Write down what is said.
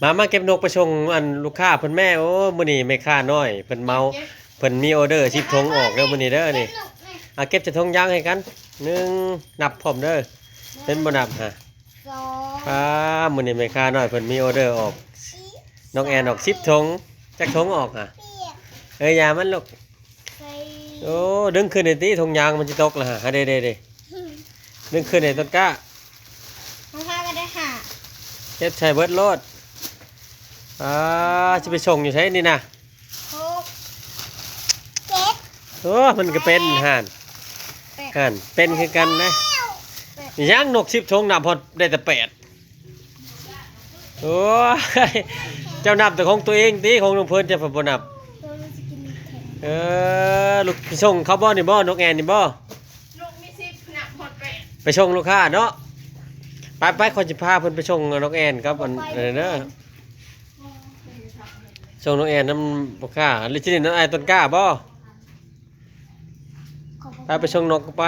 ມາ ມາເກັບນົກໄປສົ່ງອັນລູກຄ້າເພິ່ນແມ້. ໂອ້ ມື້ນີ້ແມ່ຄ້ານ້ອຍເພິ່ນເໝົາ ເພິ່ນມີອໍເດີສິບຖົງອອກເດີມື້ນີ້ເດີນີ້. ອ່າ ເກັບໃສ່ຖົງຢາງໃຫ້ກັນ ໜຶ່ງ ນັບພ້ອມເດີ ເຫັນບໍ່ນັບຫະ. ສອງ ອ່າ ມື້ນີ້ແມ່ຄ້ານ້ອຍເພິ່ນມີອໍເດີອອກ ນ້ອງແອນອອກສິບຖົງ. ຈັກຖົງອອກຫະ? ເອີ ຢ່າມັນລູກ. ໂອ້ ດຶງຂຶ້ນໃຫ້ຕິ ຖົງຢາງມັນຊິຕົກລະຫະ. ເດ້ໆໆ ດຶງຂຶ້ນໃຫ້ຕົ້ນກ້າ ເຮົາພາກັນໄດ້ຫາ ເກັບໃສ່ເບິດໂລດ. ອ່າ ຊິໄປສົ່ງຢູ່ໃສນີ້ນະ? ຫົກ ເຈັດ ໂອ້ ມັນກໍເປັນຫັ້ນ ແປດ ຫັ້ນເປັນຄືກັນນະ. ແປດ ຫຍັງນົກສິບຖົງນັບຮອດໄດ້ແຕ່ແປດ. ໂອ້ຍ ເຈົ້ານັບແຕ່ຂອງຕົວເອງຕິ ຂອງນ້ອງເພິ່ນເຈົ້າບໍ່ນັບ. ເອີ ລູກ ໄປສົ່ງເຂົາບໍ່ນີ້ບໍ່ ນ້ອງແອນນີ້ບໍ່? ລູກມີສິບ ນັບຮອດແປດ ໄປສົ່ງລູກຄ້າເນາະ. ໄປໆ ຂ້ອຍຊິພາເພິ່ນໄປສົ່ງນ້ອງແອນກັບອັນນັ້ນເດີ ສົ່ງນ້ອງແອນນຳລູກຄ້າ. ຫຼືຊິຫຼິ້ນນຳອ້າຍຕົ້ນກ້າບໍ່? ໄປ ໄປສົ່ງນົກໄປ.